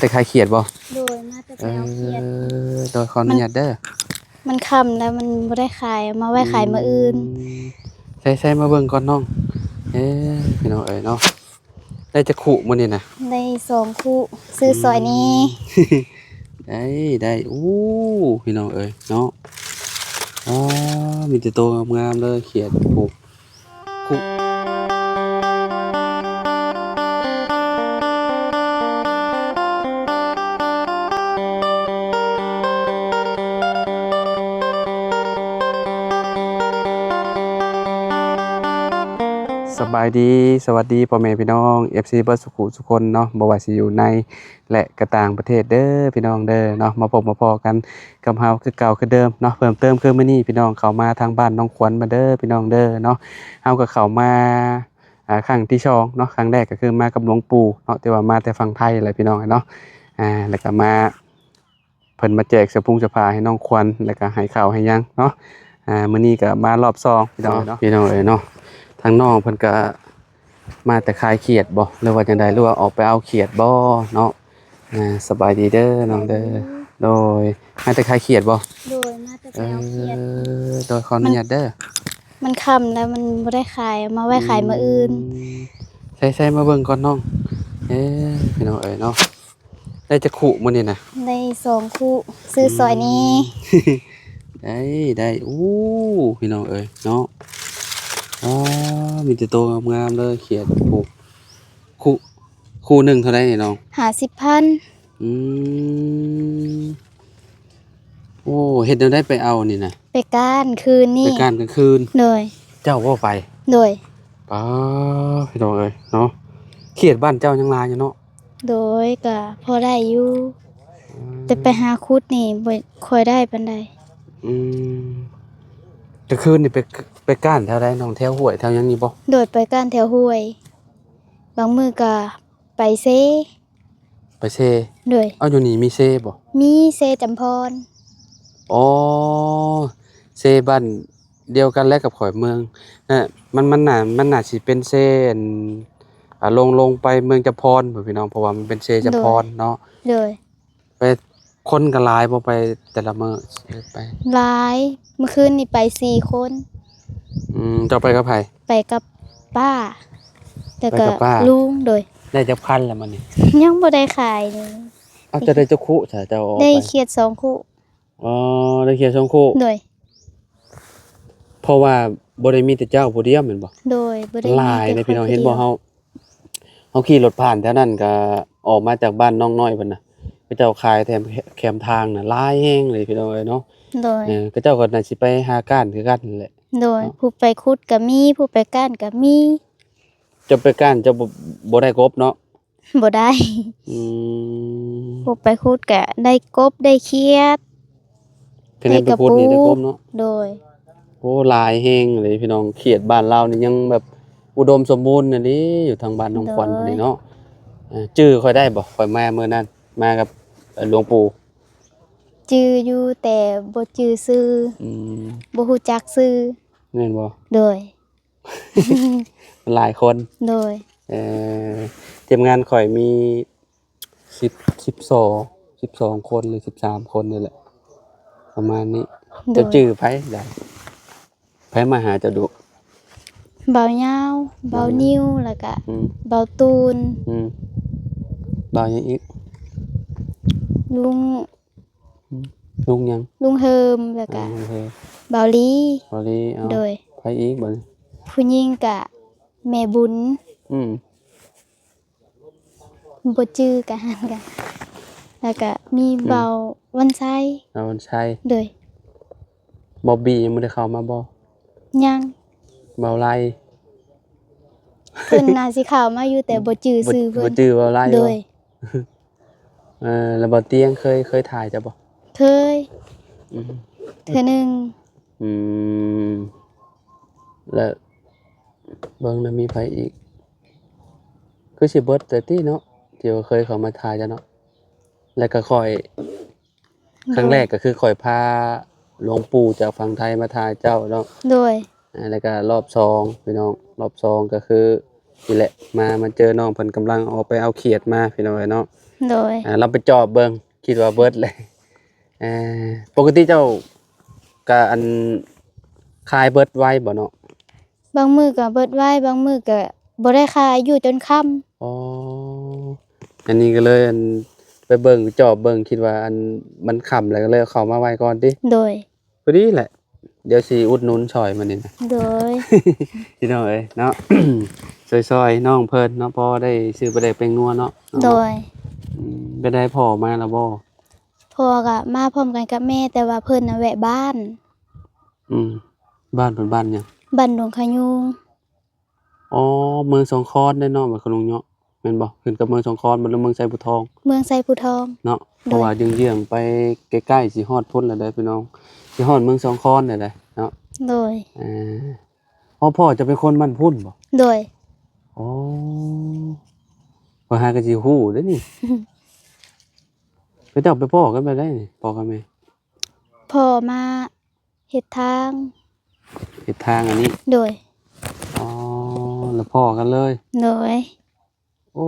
ໄປຂາຍຂຽດບໍ່? ໂດຍ ມາແຕ່ໄປເອົາຂຽດ. ເອີ ໂດຍ ຂໍອະນຸຍາດເດີ. ມັນຄ່ຳແລ້ວ ມັນບໍ່ໄດ້ຂາຍ ເອົາມາໄວ້ຂາຍມື້ອື່ນ. ອືມ ໃສ່ໆ ມາເບິ່ງກ່ອນນ້ອງ. ເອີ ພີ່ນ້ອງເອີຍເນາະ ໄດ້ຈັກຄູ່ມື້ນີ້ນະ? ໄດ້ສອງຄູ່ ຊື້ຊ່ອຍແດ່. ອືມ ໄດ້ ໄດ້. ໂອ້ ພີ່ນ້ອງເອີຍເນາະ ອໍ ມີແຕ່ໂຕງາມໆເລີຍ ຂຽດ ໂອ້. ຄຸ ສະບາຍດີ ສະຫວັດດີພໍ່ແມ່ພີ່ນ້ອງ ເອັຟຊີ ເບິດສຸຂູສຸຄົນເນາະ ບໍ່ວ່າຊິຢູ່ໃນ ແລະ ກະຕ່າງປະເທດເດີພີ່ນ້ອງເດີເນາະ ມາພົບມາພໍ້ກັນກັບເຮົາຄືເກົ່າຄືເດີມເນາະ. ເພີ່ມເຕີມຄືມື້ນີ້ພີ່ນ້ອງເຂົ້າມາທາງບ້ານໜອງຂວັນມາເດີພີ່ນ້ອງເດີເນາະ. ເຮົາກໍເຂົ້າມາ ອ່າ ຄັ້ງທີສອງເນາະ ຄັ້ງແລກກໍຄືມາກັບຫຼວງປູ່ເນາະ ແຕ່ວ່າມາແຕ່ຝັ່ງໄທແຫຼະພີ່ນ້ອງເນາະ. ອ່າ ແລ້ວກໍມາ ເພິ່ນມາແຈກສະພຸງສະພາໃຫ້ນ້ອງຂວັນ ແລ້ວກໍໃຫ້ເຂົ້າໃຫ້ຫຍັງເນາະ. ອ່າ ມື້ນີ້ກໍມາລອບສອງພີ່ນ້ອງເນາະ ພີ່ນ້ອງເອີຍເນາະ. ທາງນ້ອງເພິ່ນກໍ ມາແຕ່ຂາຍຂຽດບໍ່ ຫຼືວ່າຈັ່ງໃດ ຫຼືວ່າອອກໄປເອົາຂຽດບໍ່ເນາະ? ອ່າ ສະບາຍດີເດີນ້ອງເດີ. ສະບາຍດີ. ໂດຍ ມາແຕ່ຂາຍຂຽດບໍ່? ໂດຍ ມາແຕ່ໄປເອົາຂຽດ. ເອີ ໂດຍ ຂໍອະນຸຍາດເດີ. ມັນຄ່ຳແລ້ວ ມັນບໍ່ໄດ້ຂາຍ ເອົາມາໄວ້ຂາຍມື້ອື່ນ. ອືມ ໃສ່ໆ ມາເບິ່ງກ່ອນນ້ອງ. ເອີ ພີ່ນ້ອງເອີຍເນາະ ໄດ້ຈັກຄູ່ມື້ນີ້ນະ? ໄດ້ສອງຄູ່ ຊື້ຊ່ອຍແດ່. ອືມ ໄດ້ ໄດ້. ໂອ້ ພີ່ນ້ອງເອີຍເນາະ ອໍ ມີແຕ່ໂຕງາມໆເລີຍ ຂຽດ. ໂອ້ ຄູ່ ຄູ່ໜຶ່ງເທົ່າໃດນີ້ນ້ອງ? ຫ້າສິບພັນ. ອືມ ໂອ້ ເຮັດແນວໃດໄປເອົານີ້ນະ? ໄປກ້ານຄືນນີ້. ໄປກ້ານກາງຄືນ. ໂດຍ ເຈົ້າບໍ່ໄປ? ໂດຍ. ປ້າ ພີ່ນ້ອງເອີຍເນາະ ຂຽດບ້ານເຈົ້າຍັງຫຼາຍຢູ່ເນາະ? ໂດຍ ກະພໍໄດ້ຢູ່. ອືມ ແຕ່ໄປຫາຂຸດນີ້ບໍ່ຄ່ອຍໄດ້ປານໃດ. ອືມ ກາງຄືນນີ້ໄປ ໄປກ້ານແຖວໃດນ້ອງ? ແຖວຫ້ວຍແຖວຫຍັງນີ້ບໍ່? ໂດຍ ໄປກ້ານແຖວຫ້ວຍ ບາງມື້ກະໄປເຊ. ໄປເຊ? ໂດຍ. ເອົ້າ ຢູ່ນີ້ມີເຊບໍ່? ມີ ເຊຈຳພອນ. ອໍ ເຊບ້ານ ດຽວກັນແຫຼະກັບຂ້ອຍ ເມືອງ ນະ ມັນ ມັນໜ້າ ມັນໜ້າຊິເປັນເຊ ອັນ ອ່າ ລົງ ລົງໄປເມືອງຈຳພອນພຸ້ນພີ່ນ້ອງ ເພາະວ່າມັນເປັນເຊຈຳພອນເນາະ. ໂດຍ ໂດຍ. ໄປ ຄົນກໍຫຼາຍບໍ່ ໄປແຕ່ລະມື້? ໄປ ຫຼາຍ ມື້ຄືນນີ້ໄປສີ່ຄົນ. ອືມ ເຈົ້າໄປກັບໃຜ? ໄປກັບປ້າ ແລ້ວກໍ ໄປກັບປ້າ ລຸງ. ໂດຍ. ໄດ້ຈັກພັນລະມື້ນີ້? ຍັງບໍ່ໄດ້ຂາຍເລີຍ. ເອົາ ເຈົ້າໄດ້ຈັກຄູ່ຊະ ເຈົ້າເອົາອອກໄປ? ໄດ້ຂຽດສອງຄູ່. ອໍ ໄດ້ຂຽດສອງຄູ່. ໂດຍ. ເພາະວ່າບໍ່ໄດ້ມີແຕ່ເຈົ້າຜູ້ດຽວແມ່ນບໍ່? ໂດຍ ບໍ່ໄດ້ມີແຕ່ຂ້ອຍຜູ້ດຽວ. ຫຼາຍເດ້ພີ່ນ້ອງ ເຫັນບໍ່ ເຮົາ ເຮົາຂີ່ລົດຜ່ານແຖວນັ້ນ ກໍອອກມາຈາກບ້ານນ້ອງນ້ອຍເພິ່ນນະ ເຂົາເຈົ້າຂາຍແຖມແຄມທາງນະ ຫຼາຍແຮງເລີຍພີ່ນ້ອງເອີຍເນາະ. ໂດຍ. ເອີ ເຂົາເຈົ້າກໍໜ້າຊິໄປຫາກ້ານຄືກັນແຫຼະ. ໂດຍ. ເນາະ ຜູ້ໄປຂຸດກໍມີ ຜູ້ໄປກ້ານກໍມີ. ເຈົ້າໄປກ້ານ ເຈົ້າບໍ່ ບໍ່ໄດ້ກົບເນາະ? ບໍ່ໄດ້. ອືມ ພວກໄປຂຸດກະໄດ້ກົບໄດ້ຂຽດ. ຄັນໄດ້ໄປຂຸດນີ້ໄດ້ກົບເນາະ? ໂດຍ. ໂອ້ ຫຼາຍແຮງເລີຍພີ່ນ້ອງ ຂຽດບ້ານລາວນີ້ຍັງແບບອຸດົມສົມບູນອີ່ຫຼີ ຢູ່ທາງບ້ານໜອງຂວັນ ໂດຍ ພຸ້ນນີ້ເນາະ. ເອີ ຈື່ຂ້ອຍໄດ້ບໍ່? ຂ້ອຍມາມື້ນັ້ນ ມາກັບ ເອີ ຫຼວງປູ່. ຈື່ຢູ່ ແຕ່ບໍ່ຈື່ຊື່. ອືມ ບໍ່ຮູ້ຈັກຊື່. ແມ່ນບໍ່? ໂດຍ. ຫຼາຍຄົນ. ໂດຍ. ເອີ ທີມງານຂ້ອຍມີສິບ ສິບສອງ ສິບສອງຄົນ ຫຼື ສິບສາມຄົນນີ້ແຫຼະ ປະມານນີ້. ໂດຍ. ເຈົ້າຈື່ໃຜໄດ້? ໃຜມາຫາເຈົ້າດຸ? ບ່າວຍາວ ບ່າວຍາວ ບ່າວນິວ ແລ້ວກະ ອືມ ບ່າວຕູນ. ອືມ ບ່າວຫຍັງອີກ? ລຸງ ອືມ ລຸງຫຍັງ? ລຸງເຮີມ ແລ້ວກະ ອ່າ ລຸງເຮີມ ບ່າວລີ. ບ່າວລີ. ເອົ້າ ໂດຍ. ໃຜອີກບັດນີ້? ຜູ້ຍິງກະແມ່ບຸນ. ອືມ ບໍ່ຈື່ກະຫັ້ນກະ ແລ້ວກະມີ ອືມ ບ່າວວັນໄຊ. ບ່າວວັນໄຊ. ໂດຍ. ບອບບີຍັງບໍ່ໄດ້ເຂົ້າມາບໍ່? ຍັງ. ບ່າວໄລ? ເພິ່ນໜ້າຊິເຂົ້າມາຢູ່ ແຕ່ບໍ່ຈື່ຊື່ເພິ່ນ. ບໍ່ຈື່ບ່າວໄລບໍ່? ໂດຍ. ເອີ ແລ້ວບ່າວຕຽງເຄີຍ ເຄີຍຖ່າຍເຈົ້າບໍ່? ເຄີຍ. ອືມ ເທື່ອໜຶ່ງ. ອືມ ແລ້ວເບິ່ງນະ ມີໃຜອີກ? ຄືຊິເບິດແລ້ວຕິເນາະ ທີ່ວ່າເຄີຍເຂົ້າມາຖ່າຍເຈົ້າເນາະ. ແລ້ວກໍຂ້ອຍ ໂດຍ ຄັ້ງແລກກໍຄືຂ້ອຍພາຫຼວງປູ່ຈາກຝັ່ງໄທມາຖ່າຍເຈົ້າເນາະ. ໂດຍ. ອ່າ ແລ້ວກໍລອບສອງພີ່ນ້ອງ ລອບສອງກໍຄືນີ້ແຫຼະ ມາ ມາເຈີນ້ອງເພິ່ນກຳລັງອອກໄປເອົາຂຽດມາພີ່ນ້ອງເອີຍເນາະ. ໂດຍ ອ່າ ລາວໄປຈອບເບິ່ງ ຄິດວ່າເບິດເລີຍ. ເອີ ປົກກະຕິເຈົ້າກະ ອັນ ຂາຍເບິດໄວບໍ່ເນາະ? ບາງມື້ກໍເບິດໄວ ບາງມື້ກໍບໍ່ໄດ້ຂາຍ ຢູ່ຈົນຄ່ຳ. ອໍ ອັນນີ້ກໍເລີຍ ອັນ ໄປເບິ່ງ ໄປຈອບເບິ່ງ ຄິດວ່າ ອັນ ມັນຄ່ຳແລ້ວ ກໍເລີຍເອົາເຂົ້າມາໄວ້ກ່ອນຕິ? ໂດຍ. ພໍດີແຫຼະ ດຽວຊິອຸດໜູນຊ່ອຍມື້ນີ້ນະ. ໂດຍ ພີ່ນ້ອງເອີຍເນາະ ຊ່ອຍໆນ້ອງເພິ່ນເນາະ ພໍໄດ້ຊື້ປາແດກແປ້ງນົວເນາະ. ໂດຍ. ອືມ ເປັນໃດພໍ່ມາແລ້ວບໍ່? ພໍ່ກໍມາພ້ອມກັນກັບແມ່ ແຕ່ວ່າເພິ່ນນະແວະບ້ານ. ອືມ ບ້ານເພິ່ນບ້ານຫຍັງ? ບ້ານດົງຂະຍູງ. ອໍ ເມືອງສອງຄອນເດ້ເນາະ ບ້ານຂະໜົງເຍາະ ແມ່ນບໍ່? ຂຶ້ນກັບເມືອງສອງຄອນບໍ່ ຫຼືເມືອງໄຊພູທອງ? ເມືອງໄຊພູທອງເນາະ. ໂດຍ. ເພາະວ່າເຍື້ອງໆໄປໃກ້ໆ ຊິຮອດພຸ້ນແລ້ວເດ້ພີ່ນ້ອງ ຊິຮອດເມືອງສອງຄອນແລ້ວເດ້ເນາະ. ໂດຍ. ເອີ ພໍ່ເຈົ້າເປັນຄົນບ້ານພຸ້ນບໍ່? ໂດຍ. ອໍ ຂ້ອຍຫາກໍຊິຮູ້ເດ້ນີ້. ເຂົາເຈົ້າໄປພໍ້ກັນແບບໃດນີ້ ພໍ່ກັບແມ່? ພໍ່ມາ ເຮັດທາງ. ເຮັດທາງອັນນີ້? ໂດຍ. ອໍ ແລ້ວພໍ້ກັນເລີຍ? ໂດຍ. ໂອ້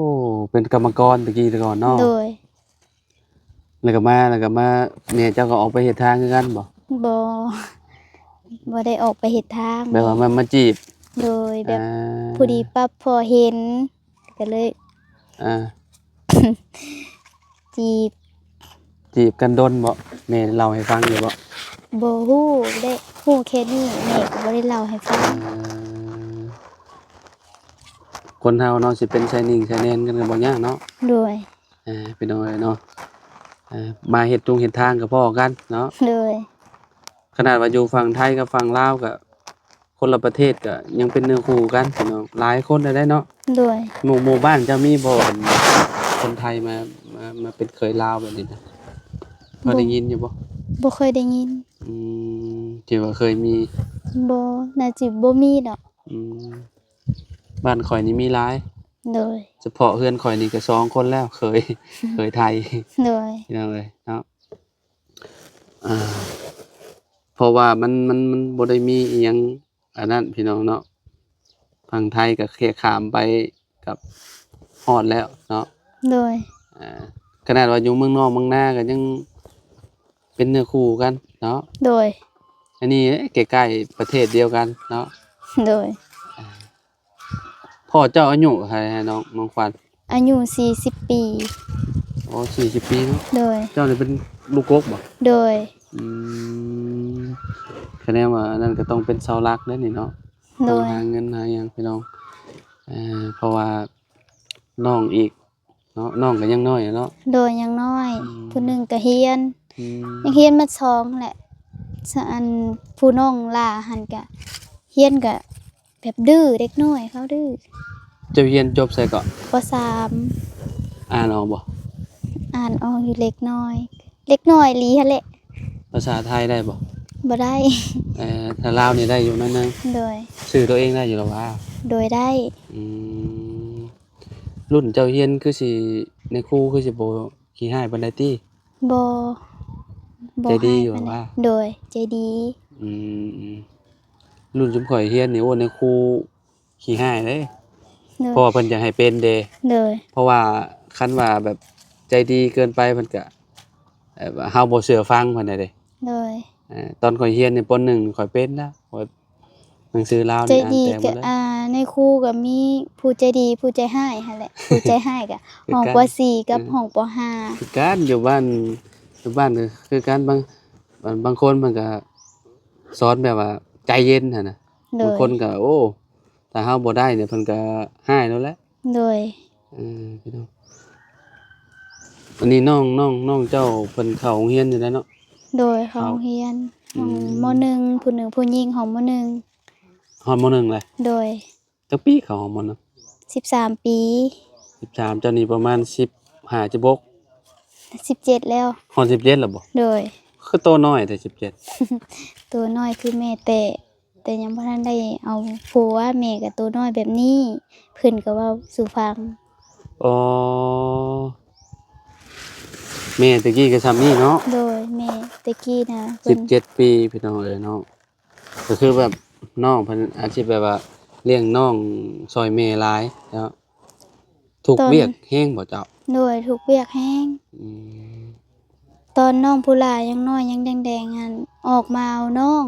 ເປັນກຳມະກອນແຕ່ກີ້ແຕ່ກ່ອນເນາະ? ໂດຍ. ແລ້ວກໍມາ ແລ້ວກໍມາ ແມ່ເຈົ້າກໍອອກໄປເຮັດທາງຄືກັນບໍ່? ບໍ່ ບໍ່ໄດ້ອອກໄປເຮັດທາງ. ແບບວ່າມາ ມາຈີບ? ໂດຍ. ແບບ ອ່າ ພໍດີປ້າພໍ່ເຫັນ ກໍເລີຍ ອ່າ ຈີບ. ຈີບກັນດົນບໍ່? ແມ່ເລົ່າໃຫ້ຟັງຢູ່ບໍ່? ບໍ່ຮູ້ເດ້ ຮູ້ແຄ່ນີ້ ແມ່ກໍບໍ່ໄດ້ເລົ່າໃຫ້ຟັງ. ເອີ ຄົນເຮົາເນາະ ຊິເປັນຊາຍໜິ່ງຊາຍແນນກັນກໍບໍ່ຍາກເນາະ. ໂດຍ. ອ່າ ພີ່ນ້ອງເອີຍເນາະ ອ່າ ມາເຮັດທຸງເຮັດທາງກໍພໍ້ກັນເນາະ. ໂດຍ. ຂະໜາດວ່າຢູ່ຝັ່ງໄທກັບຝັ່ງລາວກໍ ຄົນລະປະເທດກໍຍັງເປັນເນື້ອຄູ່ກັນພີ່ນ້ອງ ຫຼາຍຄົນແລ້ວເນາະ. ໂດຍ. ໝູ່ ໝູ່ບ້ານເຈົ້າມີບໍ່ ອັນ ຄົນໄທມາ ມາ ມາເປັນເຂີຍລາວແບບນີ້ນະ? ພໍໄດ້ຍິນຢູ່ບໍ່? ບໍ່ເຄີຍໄດ້ຍິນ. ອືມ ທີ່ວ່າເຄີຍມີ? ບໍ່ ໜ້າຊິບໍ່ມີດອກ. ອືມ ບ້ານຂ້ອຍນີ້ມີຫຼາຍ. ໂດຍ. ສະເພາະເຮືອນຂ້ອຍນີ້ກໍສອງຄົນແລ້ວ ເຂີຍ ເຂີຍໄທ. ໂດຍ. ພີ່ນ້ອງເອີຍເນາະ ອ່າ ເພາະວ່າມັນ ມັນ ມັນບໍ່ໄດ້ມີອີ່ຫຍັງອັນນັ້ນພີ່ນ້ອງເນາະ ຝັ່ງໄທກໍແຄ່ຂ້າມໄປກັບຮອດແລ້ວເນາະ. ໂດຍ. ອ່າ ຂະໜາດວ່າຢູ່ເມືອງນອກເມືອງນາກໍຍັງເປັນເນື້ອຄູ່ກັນເນາະ. ໂດຍ. ອັນນີ້ໃກ້ໆປະເທດດຽວກັນເນາະ. ໂດຍ. ອ່າ ພໍ່ເຈົ້າອາຍຸເທົ່າໃດນ້ອງ ນ້ອງຂວັນ? ອາຍຸສີ່ສິບປີ. ອໍ ສີ່ສິບປີເນາະ. ໂດຍ. ເຈົ້ານີ້ເປັນລູກກົກບໍ່? ໂດຍ. ອືມ ຄະແນນວ່າອັນນັ້ນກໍຕ້ອງເປັນເສົາຫຼັກເດ້ນີ້ເນາະ. ໂດຍ. ຕ້ອງຫາເງິນຫາຫຍັງພີ່ນ້ອງ ເອີ ເພາະວ່ານ້ອງອີກ ເນາະ ນ້ອງກໍຍັງນ້ອຍເນາະ. ໂດຍ ຍັງນ້ອຍ. ອືມ ຜູ້ໜຶ່ງກໍຮຽນ ອືມ ຍັງຮຽນມາສອງແຫຼະ ສະ ອັນ ຜູ້ນ້ອງຫຼ້າຫັ້ນກະຮຽນກະແບບດື້ ເດັກນ້ອຍເຂົາດື້. ເຈົ້າຮຽນຈົບໃສເກາະ? ປໍສາມ. ອ່ານອອກບໍ່? ອ່ານອອກຢູ່ເລັກນ້ອຍ ເລັກນ້ອຍອີ່ຫຼີຫັ້ນແຫຼະ. ພາສາໄທໄດ້ບໍ່? ບໍ່ໄດ້. ເອີ ຖ້າລາວນີ້ໄດ້ຢູ່ໜ້ອຍໜຶ່ງ. ໂດຍ. ຊື່ຕົວເອງໄດ້ຢູ່ແລ້ວຫວາ? ໂດຍ ໄດ້. ອືມ ລຸ້ນເຈົ້າຮຽນຄືຊິ ໃນຄູຄືຊິບໍ່ຂີ້ຮ້າຍປານໃດຕິ? ບໍ່ ບໍ່ ໃຈດີຢູ່ຫວາ? ໂດຍ ໃຈດີ. ອືມ ລຸ້ນຊຸມຂ້ອຍຮຽນນີ້ ໂອ້ ໃນຄູຂີ້ຮ້າຍເດ້. ໂດຍ. ເພາະວ່າເພິ່ນຢາກໃຫ້ເປັນເດ້. ໂດຍ. ເພາະວ່າຄັນວ່າແບບໃຈດີເກີນໄປ ເພິ່ນກະ ເອີ ເຮົາບໍ່ເຊື່ອຟັງເພິ່ນນະເດ້. ໂດຍ. ເອີ ຕອນຂ້ອຍຮຽນໃນ ປໍໜຶ່ງ ຂ້ອຍເປັນແລ້ວ ຂ້ອຍ ໜັງສືລາວນີ້ອ່ານແຕ່ໝົດເລີຍ. ໃຈດີກໍ ອ່າ ໃນຄູກໍມີຜູ້ໃຈດີຜູ້ໃຈຮ້າຍຫັ້ນແຫຼະ. ຜູ້ໃຈຮ້າຍກໍຫ້ອງ ປໍສີ່ ກັບຫ້ອງ ປໍຫ້າ. ຄືກັນ ຢູ່ບ້ານ ຢູ່ບ້ານກໍຄືກັນ ບາງ ບາງຄົນເພິ່ນກໍສອນແບບວ່າໃຈເຢັນຫັ້ນນະ. ໂດຍ. ບາງຄົນກໍ ໂອ້ ຖ້າເຮົາບໍ່ໄດ້ນີ້ເພິ່ນກໍຮ້າຍໂລດແຫຼະ. ໂດຍ. ເອີ ພີ່ນ້ອງ ອັນນີ້ນ້ອງ ນ້ອງ ນ້ອງເຈົ້າເພິ່ນເຂົ້າໂຮງຮຽນຢູ່ແລ້ວເນາະ? ໂດຍ ເຂົ້າໂຮງຮຽນ ຫ້ອງ ອືມ ມໍໜຶ່ງ ຜູ້ໜຶ່ງ ຜູ້ຍິງ ຫ້ອງມໍໜຶ່ງ. ຮອດມໍໜຶ່ງແລ້ວ? ໂດຍ. ຈັກປີເຂົ້າຫ້ອງມໍໜຶ່ງ? ສິບສາມປີ. ສິບສາມ ເຈົ້ານີ້ປະມານສິບຫ້າ ສິບຫົກ ສິບເຈັດແລ້ວ. ຮອດສິບເຈັດແລ້ວບໍ່? ໂດຍ. ຄືໂຕນ້ອຍແທ້ ສິບເຈັດ? ໂຕນ້ອຍຄືແມ່ແຕ່ ແຕ່ຍັງບໍ່ທັນໄດ້ເອົາຜົວ ແມ່ກໍໂຕນ້ອຍແບບນີ້ ເພິ່ນກໍເວົ້າສູ່ຟັງ. ອໍ ແມ່ແຕ່ກີ້ກໍຊ່ຳນີ້ເນາະ? ໂດຍ ແມ່ແຕ່ກີ້ນະ ເພິ່ນ ສິບເຈັດປີ ພີ່ນ້ອງເອີຍເນາະ. ກໍຄືແບບນ້ອງເພິ່ນອາດຊິແບບວ່າລ້ຽງນ້ອງຊ່ອຍແມ່ຫຼາຍເນາະ. ທຸກຕອນ ວຽກແຮງບໍ່ເຈົ້າ? ໂດຍ ທຸກວຽກແຮງ. ອືມ ຕອນນ້ອງຜູ້ຫຼ້າຍັງນ້ອຍຍັງແດງໆຫັ້ນ ອອກມາເອົານ້ອງ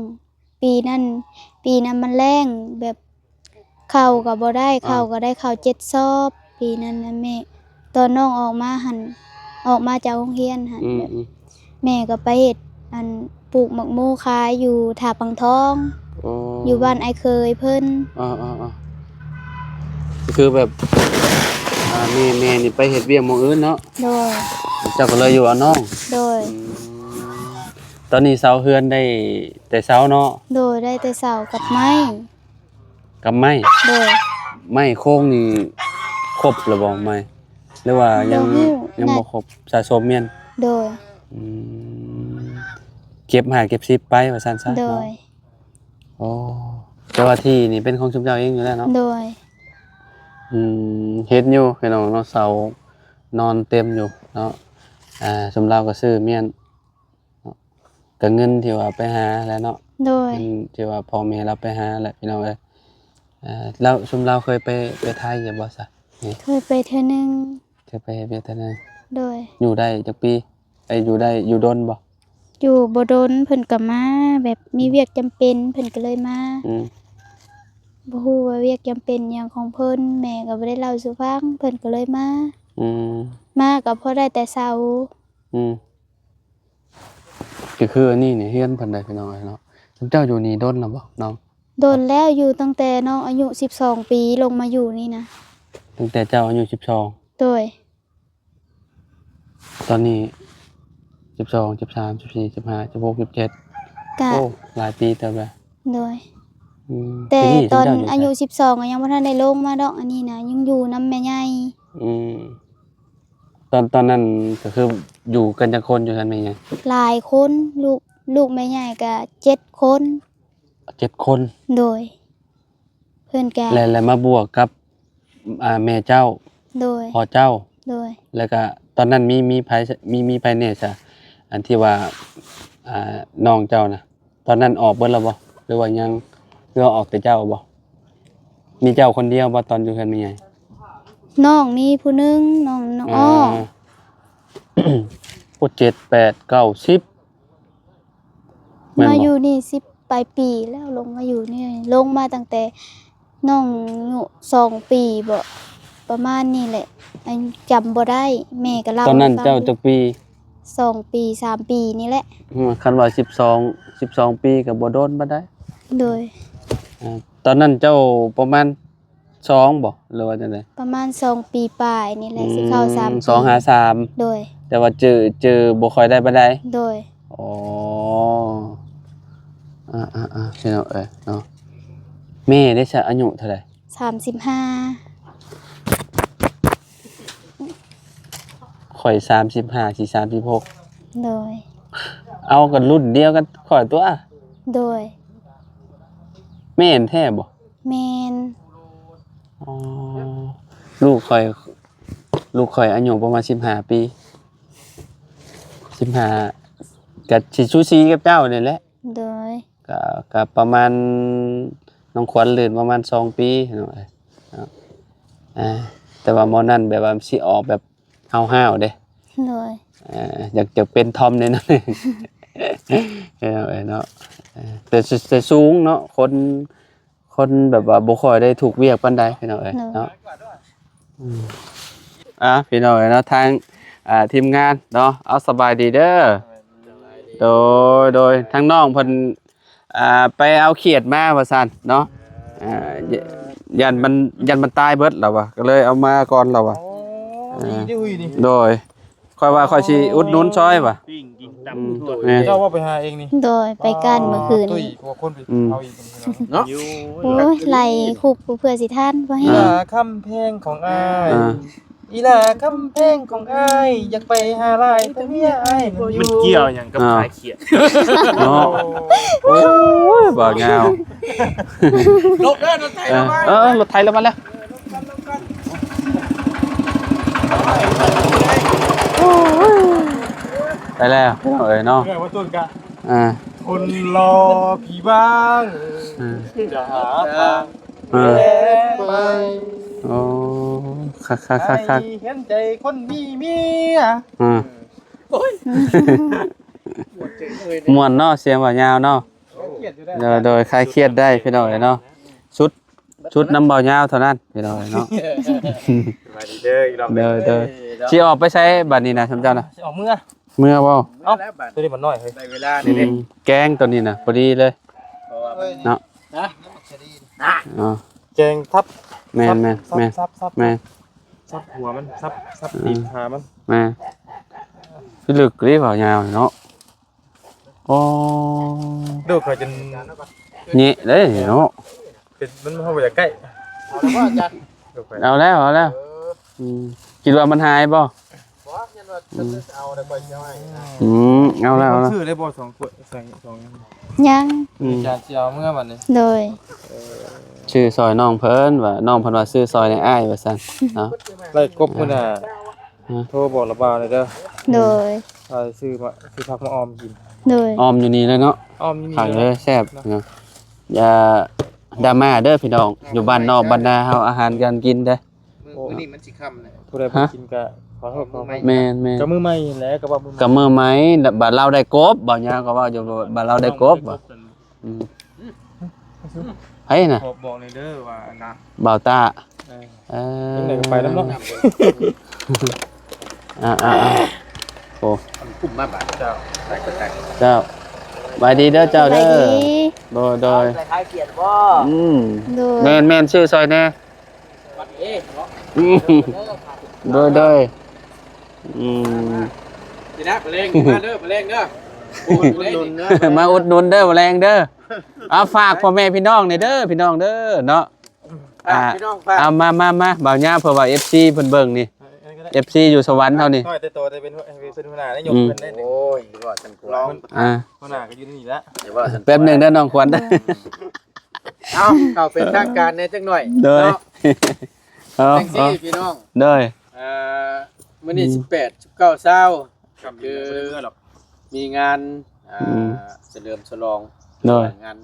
ປີນັ້ນ ປີນັ້ນມັນແລ້ງ ແບບເຂົ້າກໍບໍ່ໄດ້ ເຂົ້າກໍໄດ້ເຂົ້າເຈັດຊອບ ປີນັ້ນນະແມ່. ຕອນນ້ອງອອກມາຫັ້ນ ອອກມາຈາກໂຮງຮຽນຫັ້ນ ອືມ ແບບ ອືມ ແມ່ກໍໄປເຮັດ ອັນ ປູກໝາກໂມຂາຍຢູ່ທ່າປາງທອງ ອໍ ຢູ່ບ້ານອ້າຍເຂີຍເພິ່ນ. ອໍໆໆ ກໍຄືແບບ ອ່າ ແມ່ ແມ່ນີ້ໄປເຮັດວຽກໝ່ອງອື່ນເນາະ? ໂດຍ. ເຈົ້າກໍເລີຍຢູ່ເອົານ້ອງ? ໂດຍ. ອືມ ຕອນນີ້ເຊົາເຮືອນໄດ້ແຕ່ເຊົາເນາະ? ໂດຍ ໄດ້ແຕ່ເຊົາກັບໄມ້. ກັບໄມ້? ໂດຍ. ໄມ້ໂຄງນີ້ຄົບແລ້ວບໍ່? ໄມ້ ຫຼືວ່າຍັງ ຍັງບໍ່ຄົບ ສະສົມແມ່ນ? ໂດຍ. ອືມ ເກັບຫ້າເກັບສິບໄປວ່າຊັ້ນຊະ. ໂດຍ. ອໍ ແຕ່ວ່າທີ່ນີ້ເປັນຂອງຊຸມເຈົ້າເອງຢູ່ແລ້ວເນາະ? ໂດຍ. ອືມ ເຫັນຢູ່ພີ່ນ້ອງເນາະ ເສົານອນເຕັມຢູ່ເນາະ. ອ່າ ຊຸມລາວກໍຊື້ມ້ຽນ ເນາະ ກະເງິນທີ່ວ່າໄປຫາແຫຼະເນາະ. ໂດຍ. ເງິນທີ່ວ່າພໍ່ແມ່ລາວໄປຫາແຫຼະພີ່ນ້ອງເອີຍ. ເອີ ແລ້ວຊຸມລາວເຄີຍໄປ ໄປໄທຢູ່ບໍ່ຊະ? ເຄີຍໄປເທື່ອໜຶ່ງ. ເຄີຍໄປເຮັດວຽກເທື່ອໜຶ່ງ. ໂດຍ. ຢູ່ໄດ້ຈັກປີ? ໄອ້ ຢູ່ໄດ້ ຢູ່ດົນບໍ່? ຢູ່ບໍ່ດົນ ເພິ່ນກໍມາ ແບບມີວຽກຈຳເປັນ ເພິ່ນກໍເລີຍມາ. ອືມ ບໍ່ຮູ້ວ່າວຽກຈຳເປັນຫຍັງຂອງເພິ່ນ ແມ່ກໍບໍ່ໄດ້ເລົ່າສູ່ຟັງ ເພິ່ນກໍເລີຍມາ. ອືມ ມາກໍພໍໄດ້ແຕ່ເຊົາ. ອືມ ກໍຄືອັນນີ້ນີ້ເຮືອນເພິ່ນໄດ໋ພີ່ນ້ອງເອີຍເນາະ. ເຈົ້າຢູ່ນີ້ດົນແລ້ວບໍ່ນ້ອງ? ດົນແລ້ວ ຢູ່ຕັ້ງແຕ່ນ້ອງອາຍຸສິບສອງປີລົງມາຢູ່ນີ້ນະ. ຕັ້ງແຕ່ເຈົ້າອາຍຸສິບສອງ? ໂດຍ. ຕອນນີ້ສິບສອງ ສິບສາມ ສິບສີ່ ສິບຫ້າ ສິບຫົກ ສິບເຈັດ ກໍ ໂອ້ ຫຼາຍປີເຕີບແລ້ວ. ໂດຍ. ອືມ ແຕ່ຕອນອາຍຸສິບສອງກໍຍັງບໍ່ທັນໄດ້ລົງມາດອກ ອັນນີ້ນະ ຍັງຢູ່ນຳແມ່ໃຫຍ່. ອືມ ຕອນ ຕອນນັ້ນກໍຄືຢູ່ກັນຈັກຄົນຢູ່ເຮືອນແມ່ໃຫຍ່? ຫຼາຍຄົນ ລູກ ລູກແມ່ໃຫຍ່ກໍເຈັດຄົນ. ເຈັດຄົນ. ໂດຍ. ເພິ່ນກະ ແລະ ແລະມາບວກກັບ ອ່າ ແມ່ເຈົ້າ. ໂດຍ. ພໍ່ເຈົ້າ. ໂດຍ. ແລ້ວກະຕອນນັ້ນມີ ມີໃຜ ມີ ມີໃຜແດ່ຊະ ອັນທີ່ວ່າ ອ່າ ນ້ອງເຈົ້ານະ ຕອນນັ້ນອອກເບິດແລ້ວບໍ່ ຫຼືວ່າຍັງ ຫຼືວ່າອອກແຕ່ເຈົ້າບໍ່? ມີເຈົ້າຄົນດຽວບໍ່ຕອນຢູ່ເຮືອນແມ່ໃຫຍ່? ນ້ອງມີຜູ້ໜຶ່ງ ນ້ອງ ນ້ອງ ອ່າ ອ້ອ ໂອ້ ເຈັດ ແປດ ເກົ້າ ສິບ ແມ່ນບໍ່? ມາຢູ່ນີ້ສິບປາຍປີແລ້ວ ລົງມາຢູ່ນີ້ ລົງມາຕັ້ງແຕ່ນ້ອງອາຍຸສອງປີບໍ ປະມານນີ້ແຫຼະ ອັນ ຈຳບໍ່ໄດ້ ແມ່ກໍເລົ່າໃຫ້ຟັງຢູ່. ຕອນນັ້ນເຈົ້າຈັກປີ? ສອງປີ ສາມປີນີ້ແຫຼະ. ອືມ ຄັນວ່າສິບສອງ ສິບສອງປີກໍບໍ່ດົນປານໃດ. ໂດຍ. ອ່າ ຕອນນັ້ນເຈົ້າປະມານ ສອງບໍ ຫຼືວ່າຈັ່ງໃດ? ປະມານສອງປີປາຍນີ້ແຫຼະ ອືມ ຊິເຂົ້າສາມປີ ສອງຫາສາມ. ໂດຍ. ແຕ່ວ່າຈື່ ຈື່ບໍ່ຄ່ອຍໄດ້ປານໃດ. ໂດຍ. ອໍ ອ່າໆໆ ພີ່ນ້ອງເອີຍເນາະ ແມ່ເດຊະ ອາຍຸເທົ່າໃດ? ສາມສິບຫ້າ. ຂ້ອຍສາມສິບຫ້າ ຊິສາມສິບຫົກ. ໂດຍ. ເອົາ ກໍລຸ້ນດຽວກັນຂ້ອຍຕົວະ. ໂດຍ. ແມ່ນແທ້ບໍ? ແມ່ນ. ອໍ ລູກຂ້ອຍ ລູກຂ້ອຍອາຍຸປະມານສິບຫ້າປີ ສິບຫ້າ ກະຊິສູສີກັບເຈົ້ານີ້ແຫຼະ. ໂດຍ. ກະ ກະປະມານນ້ອງຂວັນລື່ນປະມານສອງປີເນາະ. ອ່າ ແຕ່ວ່າໝໍນັ້ນແບບວ່າຊິອອກແບບ ຫ້າວໆເດ້. ໂດຍ. ເອີ ຢາກ ຢາກເປັນທອມແນ່ນອນ ເອີ ເນາະ. ເອີ ແຕ່ ແຕ່ສູງເນາະ ຄົນ ຄົນແບບວ່າບໍ່ຄ່ອຍໄດ້ຖືກວຽກປານໃດ ພີ່ນ້ອງເອີຍ ໂດຍ ເນາະ. ອືມ ອ່າ ພີ່ນ້ອງເອີຍເນາະ ທາງ ອ່າ ທີມງານເນາະ ເອົາ ສະບາຍດີເດີ. ໂດຍ ໂດຍ ທາງນ້ອງເພິ່ນ ອ່າ ໄປເອົາຂຽດມາວ່າຊັ້ນເນາະ. ອ່າ ຢ້ານມັນ ຢ້ານມັນຕາຍເບິດລາວວ່າ ກໍເລີຍເອົາມາກ່ອນລາວວ່າ. ໂອ້ ເອີ ດີເດ້ ອຸ້ຍ ນີ້ ໂດຍ. ຂ້ອຍວ່າຂ້ອຍຊິອຸດໜູນຊ່ອຍວ່າ ປີ້ງກິນຕຳ ອືມ ທົ່ວ ແມ່ນ ເຈົ້າວ່າໄປຫາເອງນີ້. ໂດຍ ໄປການມື້ຄືນນີ້ ຕຸ້ຍກວ່າຄົນໄປ ອືມ ເອົາອີກເນາະ. ໂອ້ຍ ໄລ່ຄຸບເພື່ອຊິທັນ ບໍ່ແຮງ ອ່າ ຄຳແພງຂອງອ້າຍ ອ່າ ອີຫຼ້າຄຳແພງຂອງອ້າຍ ຢາກໄປຫາຫຼາຍ ແຕ່ເມຍອ້າຍມັນຢູ່ ມັນກ່ຽວຫຍັງກັບ ອ່າ ຂາຍຂຽດເນາະ. ໂອ້ຍ ບໍ່ງາມ. ລົງເດີ ລົງເດີ ເອີ ລົງມາ ເອີ ລົງໄຖລົງມາແລ້ວ. ໄປແລ້ວພີ່ນ້ອງເອີຍເນາະ. ເອີ ບໍ່ຕົ້ນກະ ອ່າ ຄົນລໍຜີບ້າງ ອ່າ ຈະຫາທາງ ອ່າ ແລໄປ. ໂອ້ ຄັກໆໆໆ ໃຫ້ເຫັນໃຈຄົນມີເມຍ ອືມ ໂອ້ຍ ມ່ວນເນາະ ສຽງບ່າວຍາວເນາະ ໂດຍໆ ຄາຍຄຽດໄດ້ພີ່ນ້ອງເອີຍເນາະ ຊຸດ ຊຸດນຳບ່າວຍາວເທົ່ານັ້ນພີ່ນ້ອງເອີຍເນາະ ສະບາຍດີເດີ ອີກລອບໜຶ່ງ ໂດຍໆ ຊິອອກໄປໃສບັດນີ້ນະ ຊຸມເຈົ້ານະ ຊິອອກເມືອ ເມືອບໍ່ ເອົ້າ ໂຕນີ້ມັນນ້ອຍເຮີ້ຍ ໄດ້ເວລາ ອືມ ນີ້ເດ້ ແກງໂຕນີ້ນະ ພໍດີເລີຍ ເພາະວ່າມັນ ເນາະ ນະ ອໍ ແກງທັບ ແມ່ນໆໆ ທັບ ແມ່ນ ທັບຫົວມັນ ທັບ ທັບ ອືມ ຕີນຂາມັນ ແມ່ນ ຄືລຶກເດ້ບ່າວຍາວເນາະ ໂອ້ ດູກເຂົາຈົນແຍະເດ້ເນາະ ເປັນ ມັນ ເຮົາບໍ່ຢາກໃກ້ ເອົາແລ້ວ ເອົາແລ້ວ ເອີ ອືມ ຄິດວ່າມັນຫາຍບໍ່? ບໍ່ ຍັນວ່າ ອືມ ເຈົ້າຈະເອົາແລ້ວຂ້ອຍຊິເອົາໃຫ້ນະ ອືມ ເອົາແລ້ວ ເອົາແລ້ວ ຊື້ໄດ້ບໍ່ ສອງ ສອງ ສອງ ຍັງ ອືມ ອາຈານຊິເອົາເມືອບັດນີ້ ໂດຍ ເອີ ຊື້ຊ່ອຍນ້ອງເພິ່ນວ່າ ນ້ອງເພິ່ນວ່າຊື້ຊ່ອຍໃນອ້າຍວ່າຊັ້ນເນາະ ໄລ່ກົບມື້ໜ້າ ຮະ ໂທບອກລະບ່າວແດ່ເດີ ໂດຍ ວ່າຊື້ມາ ຊື້ຜັກມາອອມກິນ ໂດຍ ອອມຢູ່ນີ້ເລີຍເນາະ ອອມຢູ່ນີ້ເລີຍ ແຊບເນາະ ຢ່າດຣາມາເດີພີ່ນ້ອງ ຢູ່ບ້ານນອກບ້ານນາເຮົາ ອາຫານການກິນເດີ ມື້ ໂອ້ ມື້ນີ້ມັນຊິຄ່ຳແລ້ວ ຜູ້ໃດບໍ່ ຮະ ກິນກະຂໍໂທດຂໍອະໄພ ແມ່ນໆ ກະມື້ໃໝ່ຫັ້ນແຫຼະ ກະວ່າມື້ໃໝ່ ກະມື້ໃໝ່ ບາດລາວໄດ້ກົບ ບ່າວຍາວກະເວົ້າຢູ່ ບາດລາວໄດ້ກົບ ອືມ ໃຜນະ ບອກ ບອກແດ່ເດີວ່າອັນ ບ່າວຕາ ເອີ ເອີ ຈັ່ງໃດກະໄປນຳເນາະ ອ່າໆໆ ໂອ້ ມັນກຸ້ມມາບາດ ເຈົ້າ ໄປກະໄປ ເຈົ້າ ສະບາຍດີເດີເຈົ້າເດີ ສະບາຍດີ ໂດຍ ໂດຍ ໄປຂາຍຂຽດບໍ່ ອືມ ໂດຍ ແມ່ນໆ ຊື້ຊ່ອຍແດ່ ວັດເອເນາະ ອືມ ໂດຍ ໂດຍ ອືມ ນີ້ນະ ມະແລງ ມາເດີ ມະແລງເດີ ມາອຸດໜູນເດີ ມະແລງເດີ ເອົາ ຝາກພໍ່ແມ່ພີ່ນ້ອງແດ່ເດີ ພີ່ນ້ອງເດີເນາະ ອ່າ ພີ່ນ້ອງ ຝາກ ເອົາ ມາ ມາ ມາ ບ່າວຍາວ ເພື່ອວ່າເອັຟຊີເພິ່ນເບິ່ງນີ້ ເອັຟຊີຢູ່ສະຫວັນເຮົານີ້ ນ້ອຍແຕ່ໂຕ ແຕ່ເປັນ ເປັນຫົວໜ້າໄດ້ຍົກ ອືມ ເພິ່ນໄດ້ນີ້ ໂອ້ຍ ວ່າຊັ້ນກວ່າ ອ່າ ຫົວໜ້າກະຢູ່ນີ້ແຫຼະ ແປັບໜຶ່ງເດີ ນ້ອງຂວັນເດີ ເອົາ ເຂົ້າເປັນທາງການແດ່ຈັກໜ້ອຍ ໂດຍ ເນາະ ເອົາ ຈັ່ງຊີ້ ເອົາ ພີ່ນ້ອງ ໂດຍ ເອີ ມື້ນີ້ ອືມ ສິບແປດ ສິບເກົ້າ ຊາວ ຄື ມີງານ ອ່າ ອືມ ສະເຫຼີມສະຫຼອງ ໂດຍ ງານ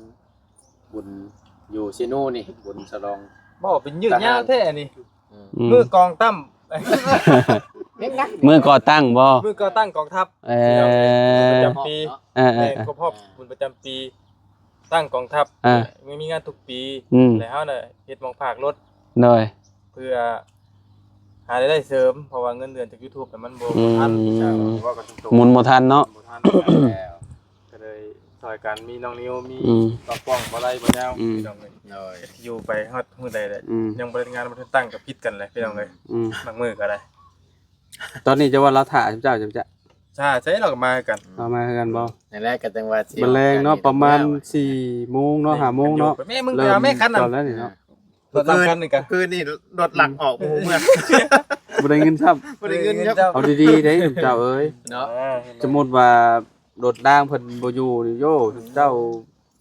ບຸນຢູ່ເຊໂນນີ້ ບຸນສະຫຼອງ ເວົ້າເປັນຍືດຍາວແທ້ນີ້ ອືມ ອືມ ມື້ກອງຕັ້ງ ມື້ກໍ່ຕັ້ງບໍ່? ມື້ກໍ່ຕັ້ງກອງທັບ ເອີ ປະຈຳປີ ເອີໆໆ ແມ່ນ ຄົບຮອບບຸນປະຈຳປີ ຕັ້ງກອງທັບ ເອີ ມີ ມີງານທຸກປີ ອືມ ແລ້ວເຮົານະເຮັດໝ່ອງຝາກລົດ ໂດຍ ເພື່ອຫາລາຍໄດ້ເສີມ ເພາະວ່າເງິນເດືອນຈາກຢູທູບນະມັນບໍ່ ອືມ ບໍ່ທັນ ໝູນບໍ່ທັນເນາະ ບໍ່ທັນ ແລ້ວ ກະເລີຍຊ່ອຍກັນ ມີນ້ອງນິວ ມີ ອືມ ບ່າວປ້ອງ ບ່າວໄລ ບ່າວຍາວ ອືມ ພີ່ນ້ອງເອີຍ ໂດຍ ຢູ່ໄປຮອດມື້ໃດແຫຼະ ອືມ ຍັງບໍ່ໄດ້ງານ ບໍ່ໄດ້ຕັ້ງກະຜິດກັນແຫຼະ ພີ່ນ້ອງເອີຍ ອືມ ບາງມື້ກະໄດ້ ຕອນນີ້ຈະວ່າລາວຖ້າເຈົ້າ ເຈົ້າ ເຈົ້າ ຖ້າໃສລາວກະມາຄືກັນ ລາວມາຄືກັນບໍ່? ນັ້ນແຫຼະ ກະຈັ່ງວ່າຊິ ມື້ແລງເນາະ ປະມານສີ່ໂມງເນາະ ຫ້າໂມງເນາະ ແມ່ ມຶງໄປເອົາແມ່ຄັນນັ້ນ ຕອນນັ້ນນີ້ເນາະ ລົດສຳຄັນນີ້ກະ ຄືນນີ້ລົດຫຼັກອອກ ບໍ່ຮູ້ເມືອ ບໍ່ໄດ້ເງິນຊ້ຳ ບໍ່ໄດ້ເງິນຊ້ຳ ເອົາດີໆເດ້ເຈົ້າເອີຍ ເນາະ ສົມມຸດວ່າລົດລາງເພິ່ນບໍ່ຢູ່ນີ້ ໂຢ ເຈົ້າ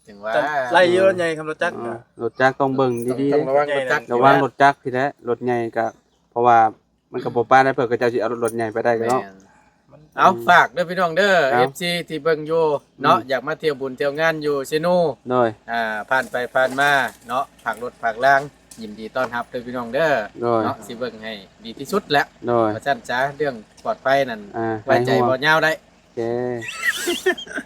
ຈັ່ງວ່າ ໄລ່ຢູ່ລົດໃຫຍ່ ຄັນລົດຈັກ ເອີ ລົດຈັກຕ້ອງເບິ່ງດີໆ ຕ້ອງລະວັງລົດຈັກ ລະວັງລົດຈັກພີ້ແຫຼະ ລົດໃຫຍ່ກະ ເພາະວ່າ ມັນກະບໍ່ປານໃດ ເພິ່ນເຂົາເຈົ້າຊິເອົາລົດໃຫຍ່ໄປໄດ້ກະເນາະ ແມ່ນ ເອົາ ອືມ ຝາກເດີພີ່ນ້ອງເດີ ເອົາ ເອັຟຊີ ທີ່ເບິ່ງຢູ່ເນາະ ອືມ ຢາກມາທ່ຽວບຸນທ່ຽວງານຢູ່ເຊໂນ ໂດຍ ອ່າ ຜ່ານໄປຜ່ານມາເນາະ ຝາກລົດຝາກລາງ ຍິນດີຕ້ອນຮັບເດີພີ່ນ້ອງເດີ ໂດຍ ເນາະ ຊິເບິ່ງໃຫ້ດີທີ່ສຸດແຫຼະ ໂດຍ ວ່າຊັ້ນຊະ ເລື່ອງປອດໄພນັ້ນ ອ່າ ໄວ້ໃຈ ຫາຍຫ່ວງ ບໍ່ຍາວໄດ້ ເອີ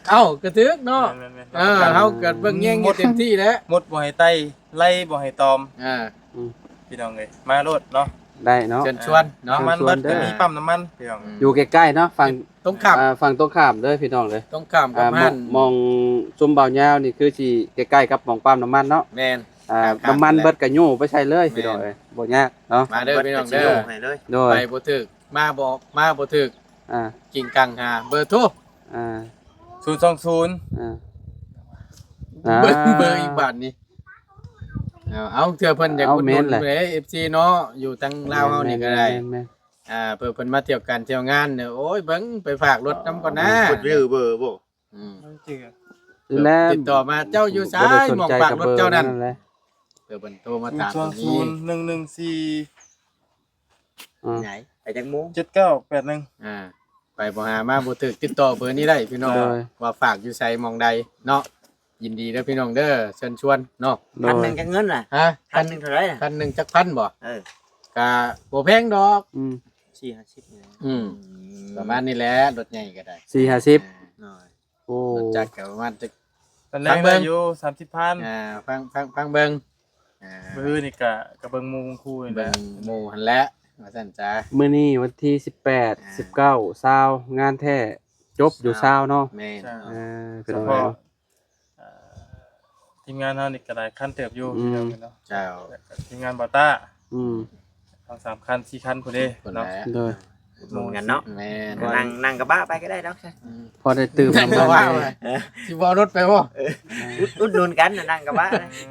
ເອົ້າ ກະຖືກເນາະ ແມ່ນໆໆ ເອີ ເຮົາກະເບິ່ງແຍງຢູ່ເຕັມທີ່ແຫຼະ ມົດບໍ່ໃຫ້ໄຕ່ ໄລ່ບໍ່ໃຫ້ຕອມ ອ່າ ອືມ ພີ່ນ້ອງເອີຍ ມາໂລດເນາະ ໄດ້ເນາະ ເຊີນຊວນເນາະ ນ້ຳມັນເບິດ ກະມີປ້ຳນ້ຳມັນ ພີ່ນ້ອງ ອືມ ຢູ່ໃກ້ໆເນາະ ຝັ່ງ ຕົງຂ້າມ ອ່າ ຝັ່ງຕົງຂ້າມເດີພີ່ນ້ອງເດີ ຕົງຂ້າມກັບ ອ່າ ຮ້ານ ໝ່ອງ ໝ່ອງ ຊຸມບ່າວຍາວນີ້ຄືຊິໃກ້ໆກັບໝ່ອງປ້ຳນ້ຳມັນເນາະ ແມ່ນ ອ່າ ນ້ຳມັນເບິດກະໂຍໄປໃສ່ເລີຍ ແມ່ນ ພີ່ນ້ອງເອີຍ ບໍ່ຍາກເນາະ ມາເດີພີ່ນ້ອງເດີ ໂດຍ ໄປບໍ່ຖືກ ມາບໍ່ ມາບໍ່ຖືກ ອ່າ ກິງກັງຫາເບີໂທ ອ່າ ສູນສອງສູນ ອ່າ ເບີ ອ່າ ເບີອີກບາດນີ້ ເອົາ ເອົາ ເທື່ອເພິ່ນຢາກອຸດໜູນເດ້ ເອັຟຊີ ເນາະ ຢູ່ທາງລາວເຮົານີ້ກະໄດ້ ແມ່ນໆໆ ອ່າ ເພື່ອເພິ່ນມາທ່ຽວການທ່ຽວງານ ໂອ້ຍ ເບິ່ງ ໄປຝາກລົດນຳກ່ອນນາ ເພິ່ນມີເບີບໍ່? ອືມ ແລ້ວຕິດຕໍ່ມາ ເຈົ້າຢູ່ໃສ ໝ່ອງຝາກລົດເຈົ້ານັ້ນ ເພື່ອເພິ່ນໂທມາຖາມ ສູນສອງສູນ ໜຶ່ງໜຶ່ງສີ່ ອ່າ ໄປຈັກໂມງ? ເຈັດເກົ້າແປດໜຶ່ງ ອ່າ ໄປບໍ່ຫາມາບໍ່ຖືກ ຕິດຕໍ່ເບີນີ້ໄດ້ພີ່ນ້ອງ ໂດຍ ວ່າຝາກຢູ່ໃສໝ່ອງໃດເນາະ ຍິນດີເດີພີ່ນ້ອງເດີ ເຊີນຊວນເນາະ ໂດຍ ພັນໜຶ່ງຈັກເງິນນະ? ຮະ? ພັນໜຶ່ງເທົ່າໃດນະ? ພັນໜຶ່ງຈັກພັນບໍ່? ເອີ ກະບໍ່ແພງດອກ ອືມ ສີ່ຫ້າສິບນີ້ແຫຼະ ອືມ ປະມານນີ້ແຫຼະ ລົດໃຫຍ່ກໍໄດ້ ສີ່ຫ້າສິບ ໂດຍ ໂອ້ ລົດຈັກກໍປະມານຈັກ ຕອນແລກໄດ້ຢູ່ສາມສິບພັນ ອ່າ ຟັງ ຟັງ ຟັງເບິ່ງ ອ່າ ມື້ນີ້ກະ ກະເບິ່ງໝູ່ເບິ່ງຄູ່ນີ້ແຫຼະ ເບິ່ງໝູ່ຫັ້ນແຫຼະ ວ່າຊັ້ນຊະ ມື້ນີ້ວັນທີສິບແປດ ອ່າ ສິບເກົ້າ ຊາວ ງານແທ້ ຈົບຢູ່ຊາວເນາະ ແມ່ນ ເອີ ເປັນ ສະເພາະ ເອີ ທີມງານເຮົານີ້ກໍຫຼາຍຄັນເຕີບຢູ່ ອືມ ເນາະ ເຈົ້າ ທີມງານບາຕ້າ ອືມ ສອງສາມຄັນ ສີ່ຄັນພຸ້ນເດ້ເນາະ ໂດຍ ອຸດໜູນກັນເນາະ ແມ່ນ ກໍນັ່ງ ນັ່ງກະບະໄປກໍໄດ້ດອກ ອືມ ພໍໄດ້ຕື່ມນ້ຳມັນ ເອີ ຊິບໍ່ເອົາລົດໄປບໍ່ ອຸດ ອຸດໜູນກັນນະ ນັ່ງກະບະ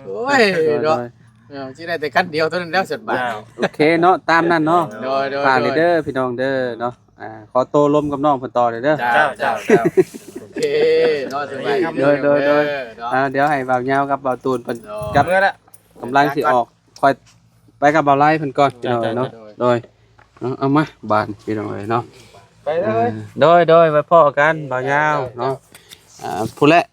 ໂອ້ຍ ໂດຍ ເນາະ ໂດຍ ເອີ ຊິໄດ້ແຕ່ຄັນດຽວເທົ່ານັ້ນແລ້ວ ສະບາຍ ໂອເຄເນາະ ຕາມນັ້ນເນາະ ໂດຍ ໂດຍ ຝາກເດີ ໂດຍ ພີ່ນ້ອງເດີເນາະ ອ່າ ຂໍໂຕລົມກັບນ້ອງເພິ່ນຕໍ່ເດີ ເຈົ້າ ເຈົ້າ ເຈົ້າ ໂອເຄເນາະ ສະບາຍດີ ໂດຍ ໂດຍ ໂດຍ ເນາະ ອ່າ ດຽວໃຫ້ບ່າວຍາວກັບບ່າວຕູນເພິ່ນ ໂດຍ ກັບ ເມືອລະ ກຳລັງຊິອອກ ຂ້ອຍໄປກັບບ່າວໄລເພິ່ນກ່ອນ ໂດຍ ພີ່ນ້ອງເອີຍເນາະ ໂດຍ ໂດຍ ເອົາ ເອົາມາບາດພີ່ນ້ອງເອີຍເນາະ ໄປເລີຍ ເອີ ໂດຍ ໂດຍ ໄວ້ພໍ້ກັນບ່າວຍາວເນາະ ອ່າ ພຸ້ນແຫຼະ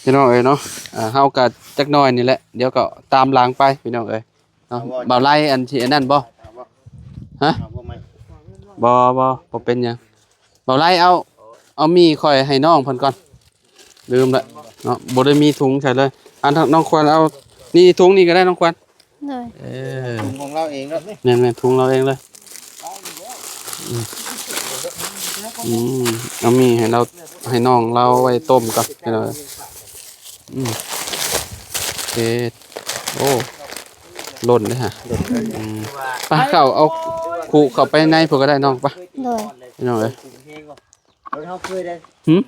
ພີ່ນ້ອງເອີຍເນາະ ອ່າ ເຮົາກໍຈັກໜ້ອຍນີ້ແຫຼະ ດຽວກໍຕາມຫຼັງໄປພີ່ນ້ອງເອີຍເນາະ ເອົາບໍ່ ບ່າວໄລອັນຊິອັນນັ້ນບໍ່ ເອົາບໍ່ ຮະ ເອົາບໍ່ໄມ້ ບໍ່ ບໍ່ ບໍ່ເປັນຫຍັງ ບ່າວໄລເອົາ ເອົາໝີ່ຂ້ອຍໃຫ້ນ້ອງເພິ່ນກ່ອນ ລືມລະເນາະ ບໍ່ໄດ້ມີຖົງໃສ່ເລີຍ ອັນ ນ້ອງຄວັນເອົາ ນີ້ຖົງນີ້ກໍໄດ້ນ້ອງຄວັນ ໂດຍ ເອີ ຖົງຂອງລາວເອງເນາະ ແມ່ນໆ ຖົງລາວເອງເລີຍ ອືມ ອືມ ເອົາໝີ່ໃຫ້ລາວ ໃຫ້ນ້ອງລາວໄວ້ຕົ້ມກ່ອນ ໃຫ້ລາວ ອືມ ໂອເຄ ໂອ້ ຫຼົ່ນເດ້ຫະ ອືມ ໄປ ເຂົ້າ ເອົາຄຸເຂົ້າໄປໃນພຸ້ນກໍໄດ້ນ້ອງ ໄປ ໂດຍ ພີ່ນ້ອງເອີຍ ລົດເຮົາເຄີຍໄດ້ ຫືມ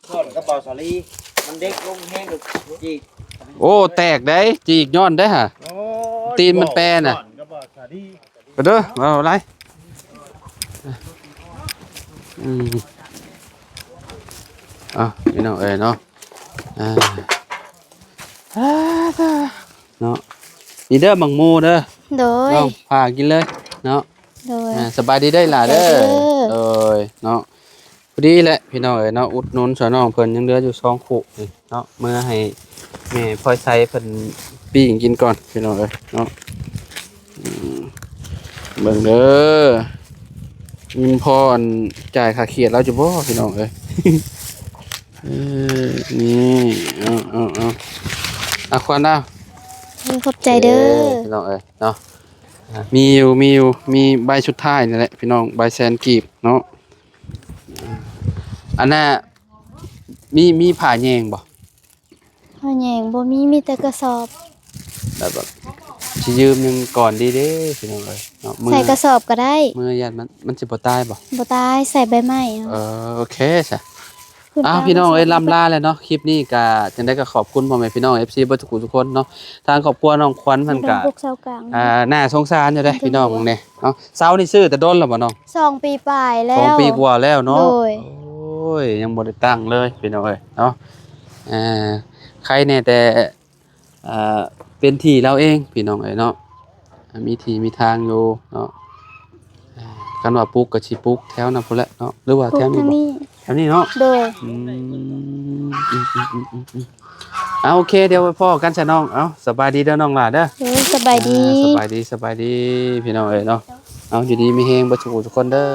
ຊ້ອນກັບເບົາສາລີ ມັນເດັກລົງແຮງ ຈີກ ໂອ້ ແຕກໄດ໋ ຈີກຍ້ອນໄດ໋ຫະ ໂອ້ຍ ຕີນມັນແປນະ ຊ້ອນກັບເບົາສາລີ ໄປເດີ ເອົາໄລ ອືມ ເອົາ ພີ່ນ້ອງເອີຍເນາະ ອ່າ ອ່າ ເນາະ ນີ້ເດີ ໝາກໂມເດີ ໂດຍ ເອົາ ພາກິນເລີຍເນາະ ໂດຍ ອ່າ ສະບາຍດີເດີຫຼ້າເດີ ໂດຍ ໂດຍ ເນາະ ພໍດີແຫຼະພີ່ນ້ອງເອີຍເນາະ ອຸດໜູນຊ່ວຍນ້ອງເພິ່ນ ຍັງເຫຼືອຢູ່ສອງຄູ່ນີ້ເນາະ ເມືອໃຫ້ແມ່ພອຍໄຊເພິ່ນປີ້ງກິນກ່ອນພີ່ນ້ອງເອີຍເນາະ ອືມ ເບິ່ງເດີ ມີພໍອັນຈ່າຍຄ່າຂຽດລາວຢູ່ບໍ່ພີ່ນ້ອງເອີຍ ເອີ ນີ້ ເອົາ ເອົາ ເອົາ ອາ ຄວັນດາວ ເອີ ຂອບໃຈເດີ ເອີ ພີ່ນ້ອງເອີຍເນາະ ອ່າ ມີຢູ່ ມີຢູ່ ມີໃບສຸດທ້າຍນີ້ແຫຼະພີ່ນ້ອງ ໃບແສນກີບເນາະ ອັນນ່າ ມີ ມີຜ້າແຍງບໍ່? ຜ້າແຍງບໍ່ມີ ມີແຕ່ກະສອບ ແບບ ແບບ ຊິຢືມໜຶ່ງກ່ອນດີເດ້ພີ່ນ້ອງເອີຍເນາະ ໃສ່ກະສອບກໍໄດ້ ເມືອຢ້ານມັນ ມັນຊິບໍ່ຕາຍບໍ່? ບໍ່ຕາຍ ໃສ່ໃບໄມ້ເອົາ ເອີ ໂອເຄຊະ ອ້າວ ພີ່ນ້ອງເອີຍ ລ່ຳລາແລ້ວເນາະ ຄລິບນີ້ກະຈັ່ງໃດກໍຂອບຄຸນພໍ່ແມ່ພີ່ນ້ອງ ເອັຟຊີ ເບິດທຸກຜູ້ທຸກຄົນເນາະ ທາງຄອບຄົວນ້ອງຂວັນເພິ່ນກະ ອ່າ ໜ້າສົງສານຢູ່ເດ້ພີ່ນ້ອງເນາະ ເສົານີ້ຊື້ແຕ່ດົນແລ້ວບໍ່ນ້ອງ? ສອງປີປາຍແລ້ວ ສອງປີກວ່າແລ້ວເນາະ ໂດຍ ໂອ້ຍ ຍັງບໍ່ໄດ້ຕັ້ງເລີຍພີ່ນ້ອງເອີຍເນາະ ອ່າ ໃຄແນ່ແຕ່ ອ່າ ເປັນທີ່ລາວເອງພີ່ນ້ອງເອີຍເນາະ ມີທີ່ມີທາງຢູ່ເນາະ ອ່າ ຄັນວ່າປຸກກໍຊິປຸກແຖວນັ້ນພຸ້ນແຫຼະເນາະ ຫຼືວ່າແຖວນີ້ບໍ່? ແຖວນີ້ເນາະ ໂດຍ ອືມ ອືມ ເອົາ ໂອເຄ ດຽວໄວ້ພໍ້ກັນຊະນ້ອງ ເອົາ ສະບາຍດີເດີນ້ອງຫຼ້າເດີ ໂດຍ ສະບາຍດີ ອ່າ ສະບາຍດີ ສະບາຍດີພີ່ນ້ອງເອີຍເນາະ ເອົາ ຢູ່ດີມີແຮງເບິດທຸກຜູ້ທຸກຄົນເດີ.